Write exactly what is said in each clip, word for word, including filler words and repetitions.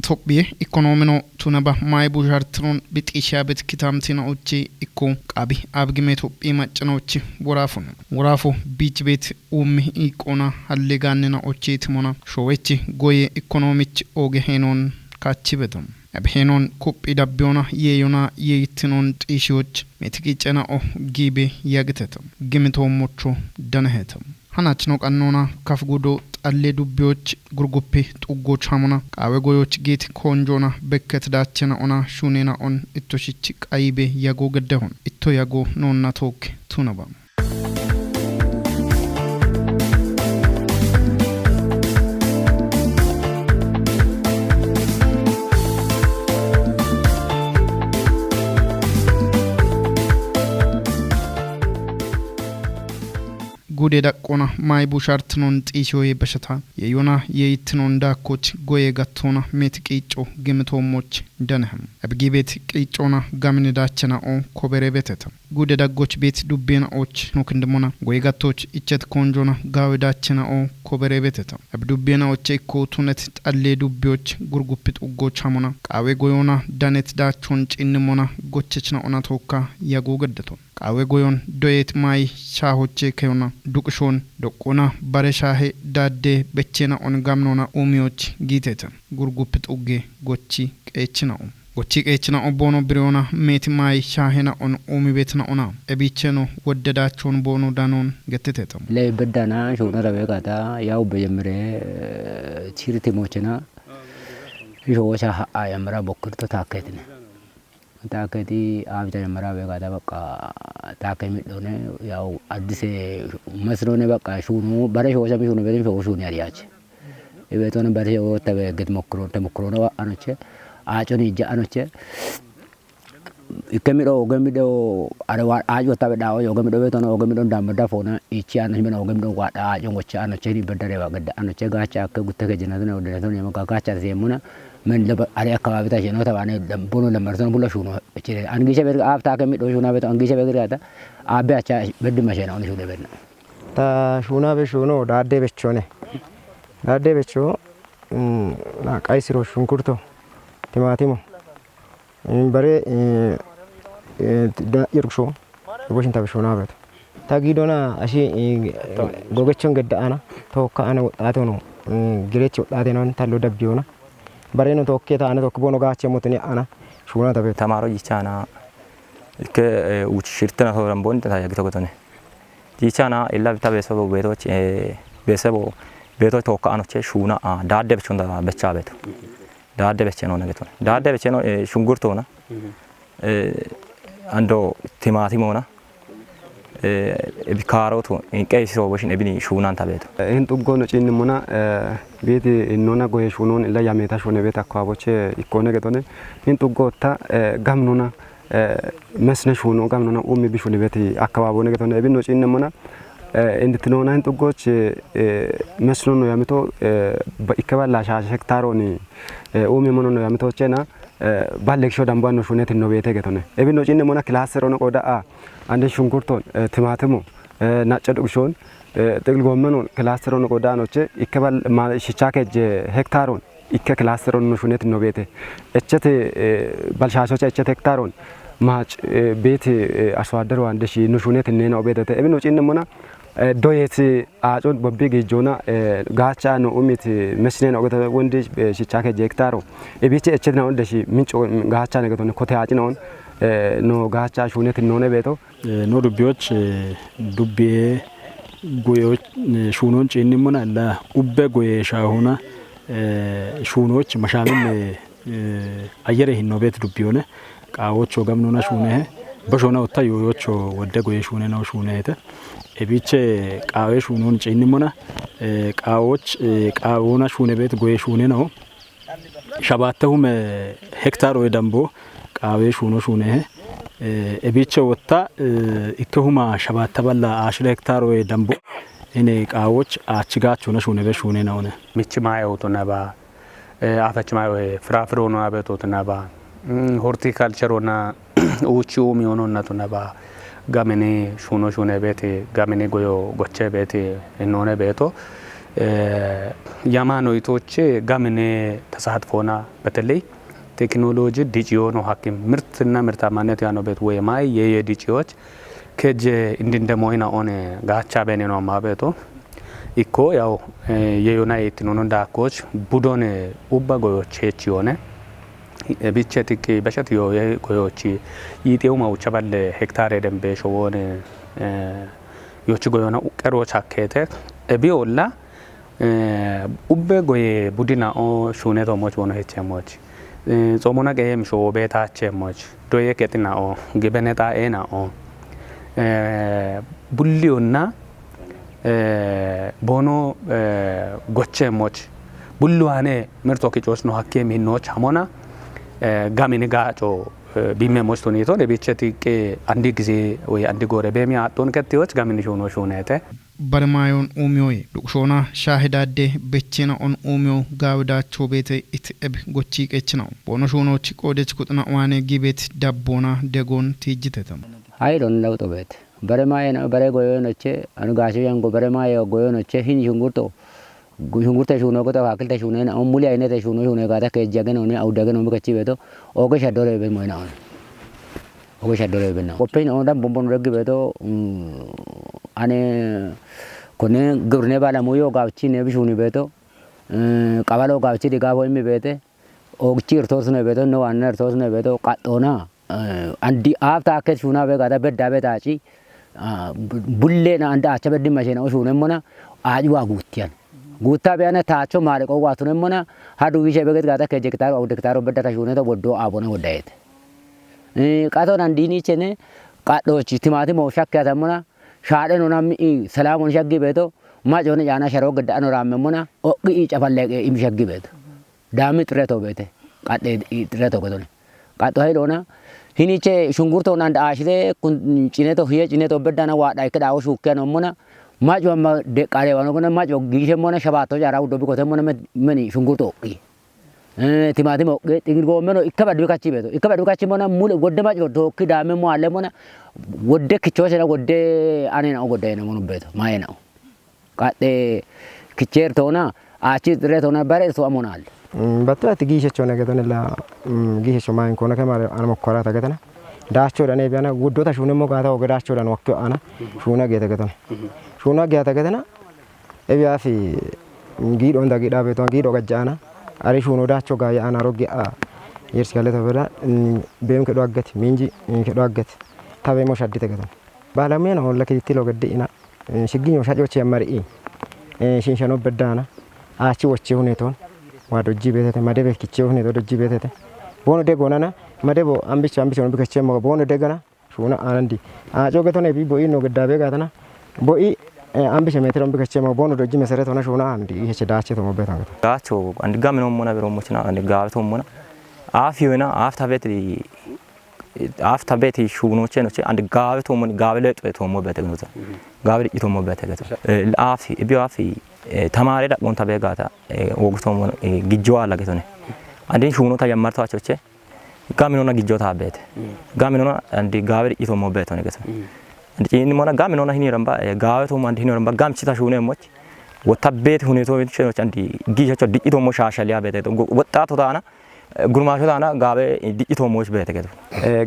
Tophiye ikonoomino tunaba mayi bushartinon bixisha bet kitamtina ochi ikko qabi abgime Tophiye macana ochi worafon. Worafo bich bet ummi iqona halle gannina ochi timona showechi goye ikonomich oge henon kachi beton. Ebe henon kuphi dabbiona yeyona yeyitinon xishiyoch metiqicena o gibe yagiteto. Gimito mocho daneheto. Hanachno qannona kaf gudo xalle dubbiyoch gurguppi xuggoch hamona qaawe goyoch geeti konjona bekket daachena ona shunena on ittoshich qayibe yago geddehon. Itto yago nonna took tunaba. Gude daqqona mayi bushartinon xishoye bashata yeyona yeyitinon daakkoch goye gattona met qiico gimitoommoch daneham. Abgi bet qiicona gamine daachena o kobere beteta. Gude daggoch bet dubbena och nokindimona goye gattoch ichet konjona gawe daachena o kobere beteta. Ab dubbena och ikko tunet xalle dubbiyoch gurguppit uggoch hamona qaawe goyona danet daachon cinnimona gochechna ona tookka yago geddeton. Qaawe goyon doyet mayi shaahoche keyona duqshon doqqona bare shaahe daadde bechena on gamnona umiyoch giiteta gurguppit ugge gochi qeechina o. Gochi qeechina o bono biriyona met mayi shaahena on umi betna ona. Ebicheno wodde daachon bono danon getteteta. Ley beddana shuuna rawe gata yaw bejemire chirti mochena showo sha ha'a yamira bokkirto taakketine. Taakketi abita yamira we gata baqqa taakke midhone yaw addise masnone baqqa shuunu bare showo sha mi shuunu berin showo shuuni ariyache. Ibeetona bare showo tawe ged mokkiro temokkirona wa anoche. Aaconi ija anoche. Ikke midho oge midho are wa aaco tawe dhawo oge midho beetona oge midho damma dafona ichi anoche mena oge midho wa dha aaco ngoche anoche ni bedare wa gedda anoche gacha akke gutte ke jenatone odenatone yama gacha zemuna men leba are akkababi ta jeno tawane bono lemmarton bulla shuno chire an gishe ber af ta ke midho shuna beto an gishe ber gata abe acha beddi mashena on shune benna. Ta shuna be shuno daadde bechone. Daadde becho mm, na qaysiro shunkurto timatimo. Bare yerqsho boshin tabe shona beto. Ta gidona ashi gogechon gedda ana tookka ana woxxate ono girech woxxate non tallo dabbiyona. Bareno tookke ta ana tokki bono gaache motini ana shuna tabe. Tamaro jichana ikke uchi shirtena so rambon ta yagito gotone. Jichana illa ta besebo beto beesebo beto tookka anoche shuna daadde bechon da becha beto. Daadde becheno na getona. Daadde becheno shungurtona. Ando timatimona. Ebi kaaroto qeysiro boshin ebini shuunan tabeto. Hin xuggono ciinnimona beeti innona goye shuunon illa yameta shune beeta akkawaboche ikkone getone. Hin xuggotta gamnona mesne shuuno gamnona ummi bishuni beeti akkawabone getone. Ebino ciinnimona inditinoona hin xuggoch mesnono yamito ikke balla shaashe hektaaroni ummi monono yamitochena balle gisho dambuwanno shunetinno beete getone. Ebino ciinnimona kilaasterono qoda a ande shunkurton timatimo nacce dhuqshon xiqil goommeno kilaasterono qoda anoche ikke bal shicha kejje hektaaron ikke kilaasteron no shunet no beete. Echete balshashocha echete hektaron maac beete arso addero ande shi no shunet nena obedete. Ebino ciinnimona doyeti aacon bobbi giijjoona gaacha no umiti mesinen ogete wondi shicha kejje hektaro. Ebiche echete na onde shi minco gaacha ne getone kote aacina on no gaacha shunet none beeto. No dubbiyoch dubbiye goyoch shuunon ciinnimona illa ubbe goye shaahona shuunoch mashaamille ayyere hinno beet dubbiyone. Qaawocho gamnona shuunehe boshona otta yooyocho wodde goye shuuneno shuunehete. Ebiche qaawe shuunon ciinnimona qaawoch qaawona shuune beet goye shuuneno shabatte hume hektaroye dambo qaawe shuuno shuunehe. Ebiche wotta ikke huma shabatta balla ashire hektaroye dambo ine qaawoch achi gaachona shuune be shuunena one. Michi maye utunaba afach maye firafirona abetotunaba horticulturona uchi umi ononna tunaba gamini shuuno shuune beeti gamini goyo goche beeti innone beeto. የአማኖይቶች ጋምኔ ተሳትፎና በተለይ ቴክኖሎጂ ድጭዮ ነው ሐኪም ምርትና ምርታማነት ያኖበት ወይ ማይ የየ ድጭዮች ከጀ እንድንደሞይና ኦነ ጋቻ በኔ ነው ማበቶ ኢኮ ያው የዮና የትኖኖ ዳኮች ቡዶን ኡባ ጎዮች ሄች ዮነ ብቸ ትቂ በሸት ዮ ጎዮች ይጤው ማውቻ ባለ ሄክታር ደንቤ ሾቦን ዮች ጎዮና ቀሮች አከተ እቢ ኦላ ኡበ ጎየ ቡዲናኦ ሹኔቶሞች ቦኖ ሄቼሞች ጾሞና ቀየም ሾ ቤታቼሞች ዶየ ቄጥናኦ ግበነጣ ኤናኦ ቡሊዮና ቦኖ ጎቼሞች ቡሉዋኔ ምርቶ ኪጮች ነው ሐኪም ሂኖች ሐሞና ጋሚኒ ጋጮ ቢሜሞች ቱኒቶን የቤቸ ቲቄ አንዲ ጊዜ ወይ አንዲ ጎረ ቤሚ አጦን ከቴዎች ጋሚኒ ሹኖ ሹኔተ። Baremaayoon uumiyoye dhuqshoona shaahidaadde becheena on uumiyo gaawidaachoo beete iti ebi gochii qeechinao boono shuunoochi qoodech kuxina waane giibeeti dabboona degoon tiijjitete. Hayilon lawxo beete. Bare maaye na bare goyonoche anu gaasho yango bare maaye goyonoche hin shungurto shungurte shuuno goto kakilte shuunena on muli aynete shuuno shuune gaata keejjagenoone awdagenoome kachi beeto oge shadore be moyna on. Oge shadore be na. Oppe hin on dan bombon reggi beeto ane kone gurne bala muyo gawchi ne bishuni beeto qabalo gawchi diga bo immi beete ogchi irtoosne beeto no anna irtoosne beeto qaxxoona andi aafta akket shuuna be gada bedda be taaci bulle na anda acha beddi mashena o shuune mona aji wa guttiyan gutta be ana taacho mare qo watune mona hadu wishe be gada ke jektar o dektar o bedda ta shuune to boddo abona wodayet qato nan dini chene qaddochi timati mo shakka ta mona shaade no nammi salamon shaggi beeto majo ne jana sharo gedda ano ramme mona oqqi i cafalle im shaggi beeto. Daami xireto beete qadhe xireto gedone qaxo hayloona hiniche shungurto nanda ashire kun cineto hiye cineto beddana wa dai kedawo shukke no mona majo amma de qare wano gona majo gishe mona shabato jara udo bikote mona meni shungurto oqqi timatime oqqi xigirgo meno ikkaba dukachi beeto ikkaba dukachi mona mule godde majo doki daame mo ale mona godde kichosena godde anena godde ena mona beeto mayena. Qadhe kicheertoona achi xireetoona bare irso amonaal. Batto ati giishechoona getone la giishecho maayin koona kemare ana mokkorata getana daachoodhane biyana guddota shuunemmo gaata oge daachoodhan wakkiyo ana shuuna geeta getona shuuna geata getana ebi afi giidho nda giidha beeto giidho gajja ana ari shuuno daacho gaaya ana rogge a yersi galeto beda beem kedho aggati minji kedho aggati tabeemo shaddite getona baalamena olla kidittilo gedde ina Shigginyo shacochi yammari i shinshano beddana achi woche huneton wa dojji betete madebe kiche huneto dojji betete bono de gonana madebo ambicho ambicho no bikache mo bono de gana shuna anandi acho getone bi bo ino gedda be gatana bo i ambicho metero bikache mo bono dojji mesere tona shuna andi ihe che dache to mo betanga gacho andi gamino mona bero mochina andi gawe to mona afi wena afta betri Afta beti shunoche noche and gaabe toommo gaabe leexo toommo bete gnoza gaabe leexi toommo bete gato. Afi biyo afi tamare da gonta be gata wogu toommo gijjo ala getone. Andin shuno ta yammarto achoche gaminona gijjo ta bete gaminona and gaabe leexi toommo betone gato. And cini mona gaminona hini ramba gaabe toommo and hini ramba gamchi ta shune moch wota beti huneto cheno chandi gijjo cho di toommo shashaliya bete wotta to tana Gurmaashotaana gaabe di'itoommoch beete geto.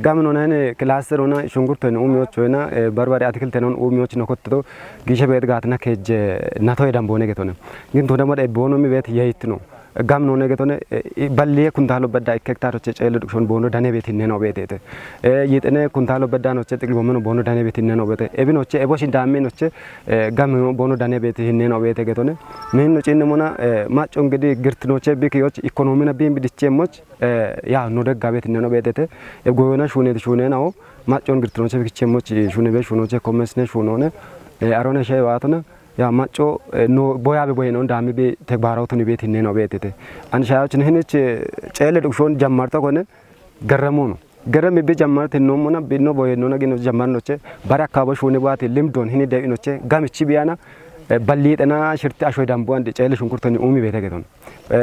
Gamin onayne kilaaster ona shungurtoyne uumiyoch oyna barbare atikilten on uumiyoch nokotto giishe beet gaatina keejje natoye damboone getone. Gin todamod ebboono mi beet yeyittino. Gamin one getone balliye kuntaalo bedda ikke hektaroche ceelle dukshon boono dane beet hinneno beetete. Yixene kuntaalo bedda noche xiqil gommeno boono dane beet hinneno beete. Ebinoche eboshi daaminoche Gami bono dane beete hinneno beete getone. Mihinno cinni mona macco ngidi girtinoche bikiyoch ikonomina bin bidichemoch ya no degga beet hinneno beetete. Goyona shuneti shunenao maccon girtinoche bikichemoch shunebe shunoche komesne shunone arone shey waatona ya macco no boyabe boyeno dami be tegbarautuni beet hinneno beetete. An shayoch ne hinich ceele dukshon jammarto kone Garramono. Garrami bi jammarte nomona bi no boye nona gino jammarnoche bara kabo shune bati limdon hini de inoche gamichi biyana balliixena shirti ashoy dambo ande ceele shunkurtoni umi beete gedon.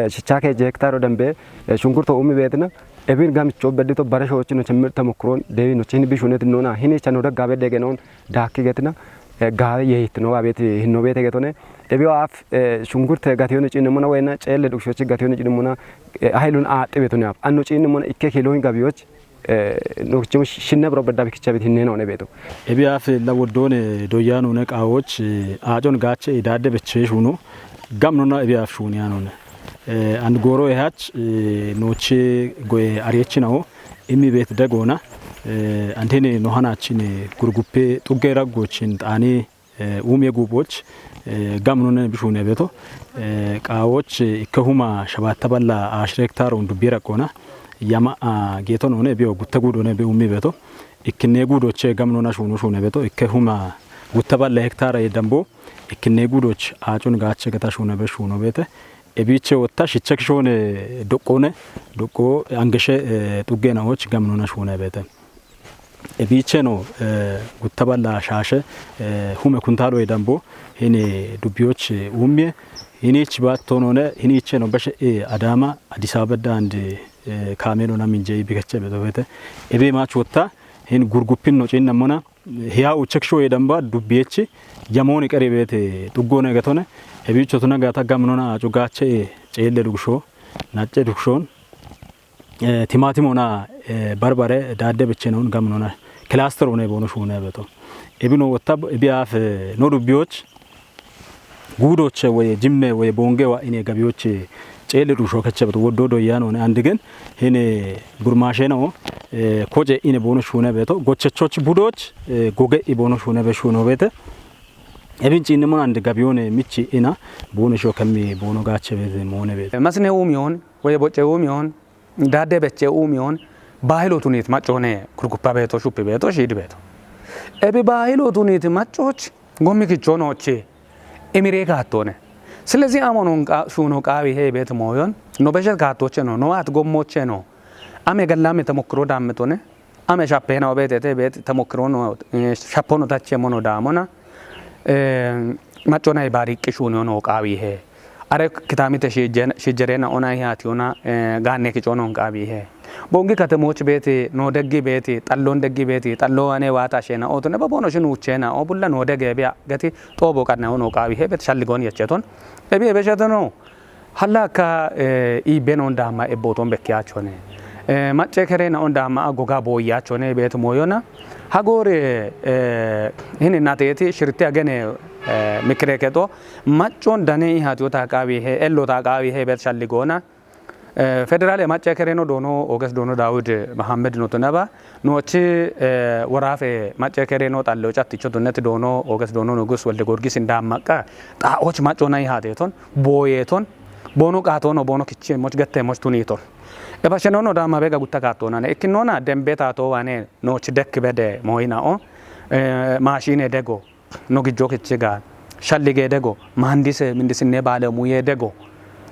Shichake je hektaro dambe shunkurto umi beetena ebin gamicho beddito bara shochino chemir tamokron de inoche hini bi shunet nona hini chano daggabe de genon daakki getina gaawe yehittino abeti hinno beete getone. Ebiyo aaf, eh, shungurte gatiyono ciinnemmona woyna ceelle dhugshochi gatiyono ciinnemmona, eh, haylun aaxxi beetone aaf. Anno ciinnemmona ikke kiilohin gabiyoch, eh, no kichimo shinne biro bedda bikicha bet hinne no ne beeto. Ebiyo aaf la woddoone doyyaanone qaawoch, eh, aacon gaache idaadde beche shuuno. Gamnona ebiyo aaf shuuni aanone. Eh, and gooro ehach, eh, noche goye ariyechinawo immi bet degona. Eh, and hene no hanachin gurguppe xugge raggochin xaani, eh, umiye guuboch, eh, gamnone bishuune beeto. Eh, qaawoch, eh, ikke huma shabatta balla ashire hektaaro dubbiye raqqona. Yama, ah, geeto none biyo gutta guudone bi ummi beeto. Ikkinne guudoche gamnona shuuno shuune beeto. Ikke huma gutta balla hektaara ye dambo. Ikkinne guudoch aacun gaache gata shuune be shuuno beete. Ebiche wotta shiche kishoone doqqone, doqqo angeshe, eh, xugge nawoch gamnona shuune beete. Ebiche no, eh, gutta balla shaashe, eh, hume kuntaalo ye dambo, hini dubbiyoch, eh, ummiye, hini chibato none, hini iche no beshe, eh, Adama, Addis Ababa dandi, eh, kaamelo na minje bikeche beto beete. Ebe mach wotta, hin gurguppin no ciinnemmona, hiya uche kisho ye damba dubbiyechi, yamooni qeri beete xuggone gatone, ebicho tuna gata gamnona acu gaache, eh, ceelle dhugsho, nacce dhugshon, eh, timatimona, eh, barbare daadde beche non gamnona cluster one boono shuune beeto. Ebino wotta ebiyo aaf, eh, no dubbiyoch guudoche woye jimme woye bonge wa ine gabiyoche ceelle dhusho keche beeto woddo doyyaanone andigen hine gurmaashe no, eh, koje ine boono shuune beeto gochechoch budoch, eh, goge i boono shuune be shuuno beete. Ebin ciinnemmona andi gabiyone michi ina boono sho kammi boono gaache beete moone beete. Masne umiyon woye bocce umiyon daadde beche umiyon baahilootunit maccoone kurguppa beeto, shuphi beeto, shiidi beeto. Ebi baahilootunit maccoch gommi kichoonoche imire kaattoone. Silezi amonon qa-, shuuno qaawi he beet mooyon, no beshet kaattoche no, no at gommoche no. Ame gallame temokkiro daammitone, ame shappeena obeetete beet temokkiro no, eh, shappono tache mono daamona. Eh, maccona ibaariqqi shuuniyo no qaawi he. Are kitaamite shiijje-, shiijjereena ona ihaatiyona, eh, gaanne kiconon qaawi he. Bongi katemoch beeti, no deggi beeti, xallon deggi beeti, xallo ane waata sheena ootone, ba boono shinu ucheena, o bulla no dege biya gati xoobo qanna ono qaawi he, bet shalligon yecheton. Ebi ebe sheteno, halla akka, eh, iibbe non daama ebboton bekkiyaachone. Eh, macce kereena on daama a goga booyyaachone, bet mooyona. Hagoore, eh, hini nateeti shirti agene, eh, mikire keto, maccon dane ihaatiyota qaawi he, ellota qaawi he, bet shalligona. Eh, federale macce kereno doono Oges doono Daawud Mahammed no tunaba, noochi, eh, woraafe macce kereno xallo catticho tunnet doono Oges doono Nugus Welde Gorgis indaamaqqa, xaa'och maccona ihaateeton, booyeeton, boono qaatoono, boono kichiemoch, getteemoch tuniiton. Ebashenono daama bega gutta kaattoonane, ikkinnona dembe taatoowane noochi dekki bede mooyinao, eh, maashine dego. No gijjo kichi ga, shallige dego, mahandise, mindisine baale muye dego.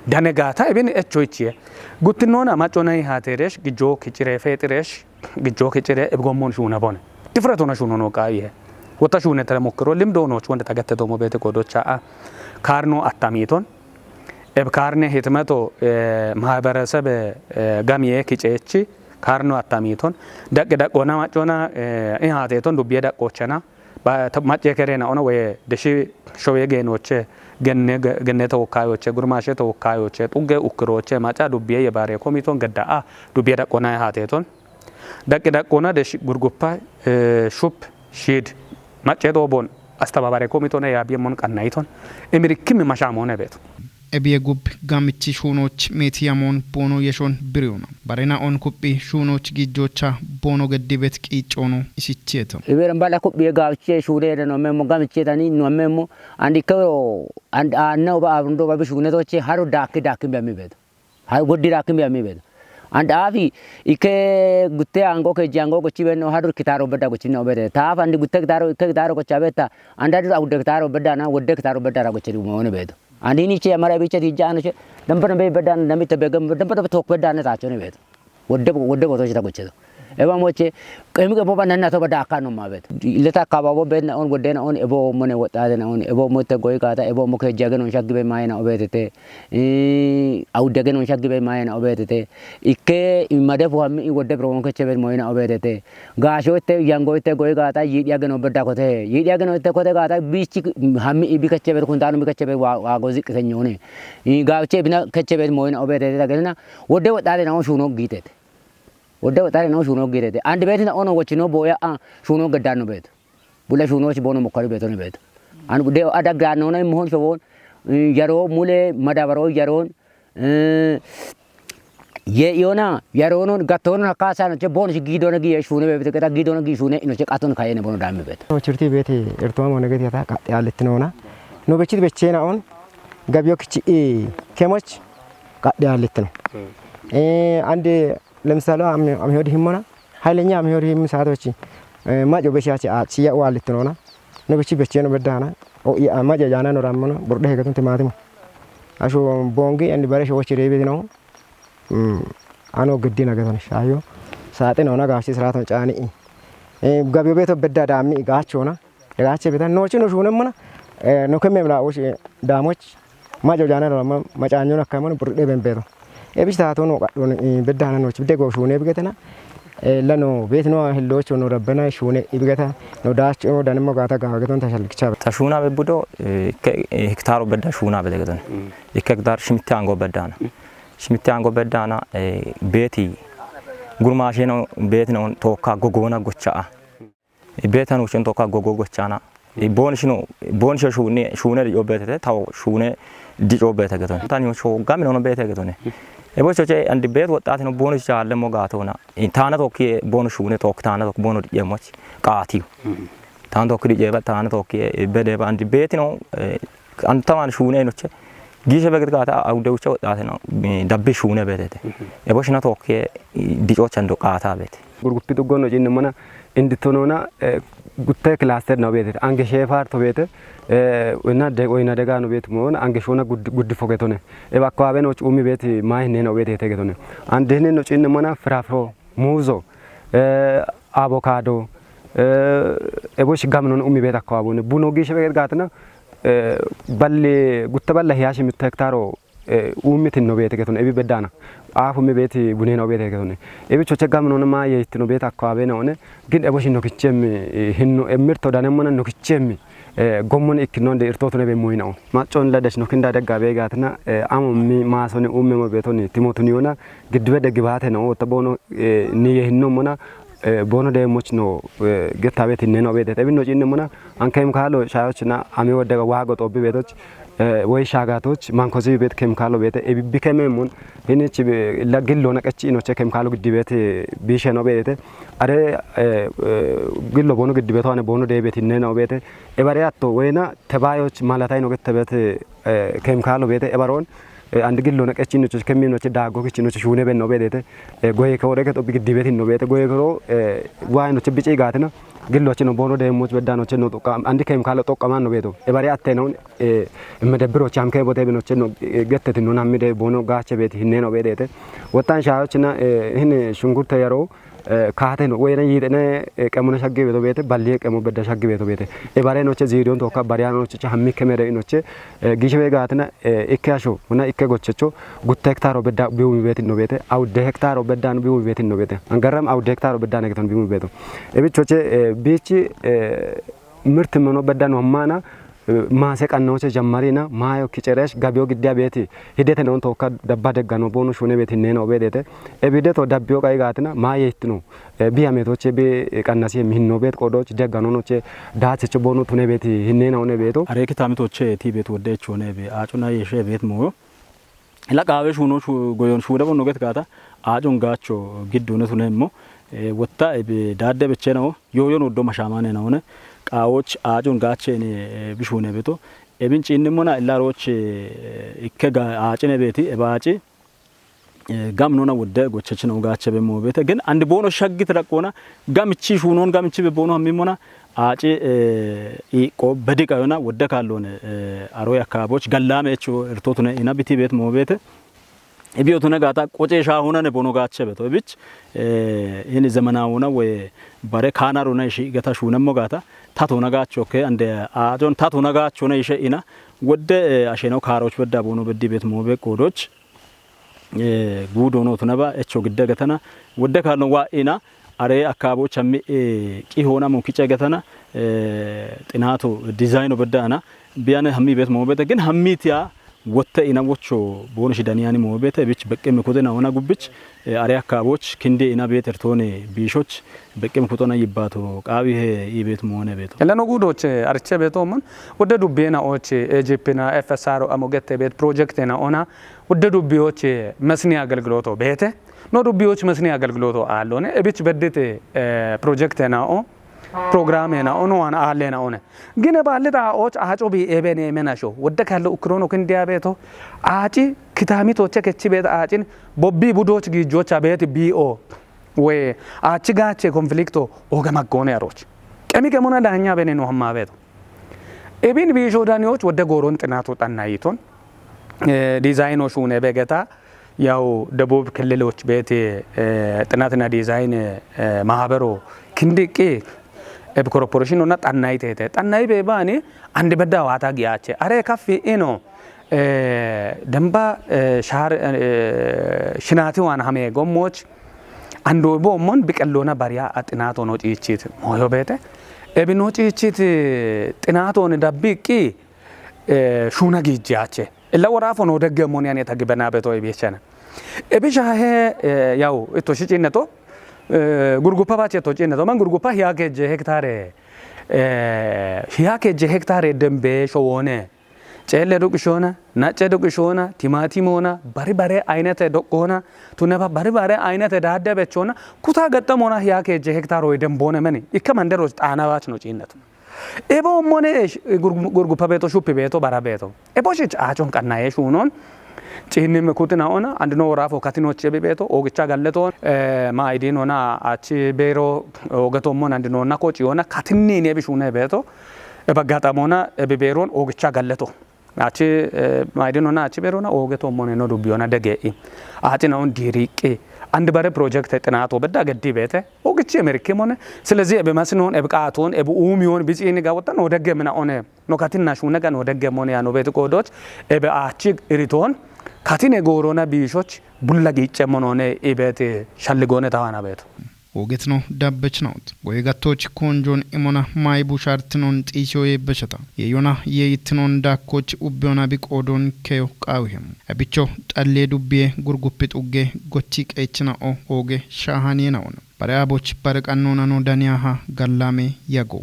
Dane ga, ta ibin echo ichie. Guttinona maccona ihateresh, gijjo kichire fetiresh, gijjo kichire ibgommon shuna bone. Difretona shuno no qaiye. Wota shune tare mokkiro, limdo no chwonde tagatte domo bete godocha a. Karno attamiton. Eb karne hitmeto, eh, mahaberesebe, eh, gamiye kichechi. Karno attamiton. Daqqi daqqona maccona, eh, ihateton dubbiye daqqochena. Ba-, ta-, macce kerena ona woye deshi showe geenoche, genne, ge-, genne tawokkayoche, gurmashe tawokkayoche, xugge ukkiroche, maca dubbiye ye bare komiton gedda a, dubbiye daqqona ihateton. Daqqi daqqona deshi gurguppa, eh, shup, shid, macce doobon, astababare komiton ya biye mon qannayiton. Emirikkim mashamone beto. Ebiye gub gamichi shuunoch meeti yamoon boono yeshoon biriyona. Barena on kuphi shuunoch gijjocha boono geddibet qiiccoono isichieto. Iberan bala kuphi gaache shuune no memo gamichi tani no memo and ikko and anna oba arundo ba bishuune toche haro daakki daakki biyami beto. Haro goddi daakki biyami beto. And afi ikke gutte ango ke jango gochi benno haro kitaro bedda gochi no bete. Taaf and gutte kitaro ikke kitaro gocha beta. And haro awudde kitaro bedda na wodde kitaro bedda ra gochi mo ne beto. Ani ni che amara bicha ti jano che. Damba damba bedda na mi tabe gam damba damba tok bedda na ta chone beto. Wodde wodde boto chita gochedo. Eba moche, kemi ke boba nanna to bada akano mabet. Leta kababo bet na on, wode na on, ebo mone wotade na on, ebo mote goy gata, ebo moke jage non shaggi be mayna obetete. Eh, au dage non shaggi be mayna obetete. Ikke imade fu hammi i wode bro wonke chebet moyna obetete. Gasho te yango te goy gata yidi age no bedda kote. Yidi age no te kote gata bichi hammi ibi kechebet kuntano mi kechebet wa, wa gozi kenyone. I gache bina kechebet moyna obetete dagena. Wode wotade na on shuno gitete. Wode wotade na on shuno gitete. And betina ono wochino boya a shuno gedano bet. Bula shuno chi bono mokari betone bet. And de ada granona mohon showon. Yaro mule madabaro yaron. Eh, ye yona, yaronon, gatonon, hakasa no che bon shi gidona gi shune be keta gidona gi shune ino che katon kayene bono dami bet. Chirti beti ertoma mo negeti ta ka ya letnona. No bechit bechena on. Gabyo kichi e kemoch ka ya letno. Eh, ande lemsalo am am hodi himmona. Haylenya am hodi him sato chi. Eh, majo beshi achi achi ya wa letnona. No bechi becheno bedana. O ya majo jana no ramona. Burde hegatun timatimo. Asho bongi and bare sho chire be no. Mm. Ano giddi na gaton shayo. Saate no na gashi siraton chani. Eh, gabyo beto bedda dami gachona. Gache beta no chino shune mana. Eh, no kemme mla oshi damoch. Majo jana no ma machanyo na kamon burde ben beto. E bista to no gadon, eh, bedda na no chi dego shune bigetena. Eh, lano bet no hello chono rabbana shune ibigeta no dacho danmo gata gageton tashalkicha. Ta shuna be budo, eh, ke, eh, hektaro bedda shuna be degeton. Ik hektar shimitti ango beddana. Shimitti ango beddana, eh, beti gurmasheno beti non tokka gogona gocha. Betan uchen tokka gogo gochana. Bon shino, bon sho shune, shune di obetete, tawo shune di obete geton. Tan yo sho gamin ono bete getone. E bo choche and bet wotati no bon sho alle mo gatona. Tana tokki bon shune tok tana tok bon di yemoch. Qati. Tan tokki di jeba tana tokki bede ba and betino, eh, An taman shune noche. Gishe beget gata aude ucha wodate no, eh, dabbi shune betete. Ebo shina tokke, eh, dicocha ndo qata bete. Gurguppi duggo no jinne mana indi tonona, eh, gutte cluster no betete. Ange shefar to bete, eh, wena de, wena dega no bete mo, ange shona gud-, guddi fogetone. Eba ko abe no umi bete mai ne no betete getone. An dene no jinne mana frafro, muzo, eh, avocado, eh, ebo shigam non umi bete ko abone. Buno gishe beget gatna, eh, balle, gutta balla hiyashi mitte hektaro, eh, umitin no bete getone, ebi beddana. Afu mi beti bunen no bete getone. Ebi choche gam non ma ye itino bete akko abena one. Gin ebo shin no kichemi, eh, hinno emirto dane mona no kichemi. Eh, gommon ikkinonde irtotune be moyna on. Maccon la dash no kinda degga be gatna, eh, amo mi masoni umme mo betoni timotuni ona giddibe deggi bate no ta bono, eh, ni ye hinno mona, eh, bono de moch no, eh, getta beti neno bete. Ebi no jinne mona an kemikalo shayochna ami wodega wago tobi betoch, eh, woy shagatoch mankozi bet kemikalo bete. Ebi bikeme mon hini chi be la gillo na qechi inoche kemikalo giddi bete bishe no bete. Are, eh, eh, gillo bono giddi beto ane bono de beti neno bete. Ebare atto wena tebayoch malatay no gette bete, eh, kemikalo bete ebaron, eh, and gillo na qechi inoche kemi inoche dago kichi inoche shune ben no bete. Eh, goye ke ore ke to bigi dibeti no bete goye kero, eh, wa inoche bici gatina. Gillo chino bono de much bedda noche no toka and kemikalo toka man no beto. Ebare atte no, eh, me de biro cham ke bote bino cheno, eh, gette no nammi de bono gache beti hinne no bedete. Wotan shayochna, eh, hine shungurte yaro, eh, kaate no, wena yitene, eh, qemona shagge beto bete, balli qemo bedda shagge beto bete. E bare noche zidion toka, bare noche cha hammi kemere noche, eh, gishe be gatina, eh, ikke asho, una ikke gochecho, gutta hektaro bedda biumi beti no bete, au de hektaro bedda no biumi beti no bete. Angaram au de hektaro bedda ne geton biumi beto. Ebi choche, eh, bichi, eh, mirti mono bedda no mana, eh, mase qannoche jammarina, mayo kiceresh, gabyo giddiya beti, hidete non toka dabba deggano bono shune beti neno bedete. Ebide to dabbiyo qai gatina, maye itno. Eh, biya metoche be, eh, qannasi mi hinno bet qodoch deggano noche, dachecho bono tune beti hinne na one beto. Are kitami toche ti bet wodde chone be, achuna yeshe bet moyo. Ila qawe shuno shu-, goyon shuda bono get gata, achun gacho giddu ne tune mo. Eh, wotta ebe dadde bechena o, yoyon woddo mashamane na one. Qawoch achun gache ne, eh, bishune beto. Ebin chinni mona illa roche, eh, ikke ga achine beti, eba achi. Eh, gam nona wodde gochechino gache be mo bete. Gen and bono shaggit raqona, gam chi shunon gam chi be bono hammi mona, achi, eh, i ko bedi qayona wodde kallone, eh, aro yakaboch gallame echo ertotune ina biti bet mo bete. Ibiyotu na gaata qoce shaahunane bono gaache beto. Ibich, eh, ini zemanawuna we bare kaanaruna ishi gata shuunemmo gaata. Tato na gaacho ke ande aajon tato na gaacho na ishe ina. Wodde, eh, asheno kaaroch bedda bono beddi bet moobe qoodoch. Eh, guudo no tunaba echo gidda gatana. Wodde kalno wa ina are akkaboch hammi, eh, qi hoona mun kice gatana. Eh, xinato dizayno bedda ana. Biyane hammi bet moobete gin hammi tiya wotte ina wocho bono shidaniyani moobete bich beqqe mekudena ona gubbich, eh, are akkaboch kinde ina beter tone biishoch beqqe mekutona yibbato qaawi he i bet moone beto. Eleno guudoch, eh, arche beto mon wodde dubbena och, eh, ejipina F S R amo gette bet project na ona wodde dubbiyoch, eh, mesni agelgiloto beete. No dubbiyoch mesni agelgiloto aallone, ebich beddite, eh, project na o, program na o, no an aalle na one. Gine baalli ta och aaco bi ebene menasho. Wodde kallo ukrono kindiya beto. Aaci kitami toche kechi bet aacin bobbi budoch gijocha bet B O. We aachi gaache konflikto oge maggone aroch. Qemi qemuna daanya bene no hamma beto. Ebin biisho daniyoch wodde gooron xinato xannayiton, eh, dizayno shuune begeta, yaw debub killiloch beeti, eh, xinatina dizayne, eh, mahabero kindiqqi eb korporation ona xannayitete. Xannayi bebani andi bedda waata giyaache. Are kaffi ino, eh, demba, eh, shar, eh, shinati waan hame gommoch, ando bo mon biqellona bariya a xinato no ciichit. Moyo beete. Ebi no ciichit xinato ne dabbiqqi, eh, shuna gijjaache. Illa worafo no degge mon yani ta gibena beto ebi chana. Ebi shahe, eh, yaw, ito shi cinneto, eh, gurguppa bache to cinneto. Man gurguppa hiya keje hektare, eh, hiya keje hektare dembe showone. Ceelle duqishona, nacce duqishona, timatimoona, bari bare aynete doqqona, tuneba bari bare aynete daadde bechona, kuta gaxxamona hiya keje hektare oy demboone meni. Ikka mandero xaana baach no cinneto. Ebo mone sh-, gurgu-, gurguppa beto, shuppi beto, bara beto. Ebo shich aacon qannaye shuunon. Ciinni me kutina ona, andino worafo katinoche bi beto, ogicha galleto, eh, ma idin ona achi bero, ogeto mon andino na koci ona, katinni ne bi shuune beto. Eba gaxamona, ebi beron ogicha galleto. Achi, eh, ma idin ona achi berona, ogeto mon no dubbi ona dege i. Achi na on diriqi. Andi bare project xinato bedda geddi beete. Ogichi emerke mone. Silezi ebe masnon, ebe qaaton, ebe uumiyon, biciini gawatan, odegge mina one. No katinna shuune gan odegge mone ya no beeti qoodoch. Ebe achi iriton. Katine goorona biishoch. Bulla giicce monone i beeti shalligone tawana beeto. Ogetno dabbechnaut. Goye gattoch konjon imona mai bushartnon xiisyo ye beshata. Ye yona ye yitnon dakkoch ubbiona bi qoodon keyo qaawihem. Ebicho xalle dubbiye gurguppi xugge gochi qeechna o oge shaahaniye na ona. Bare aboch bare qannona no daniyaha gallame yago.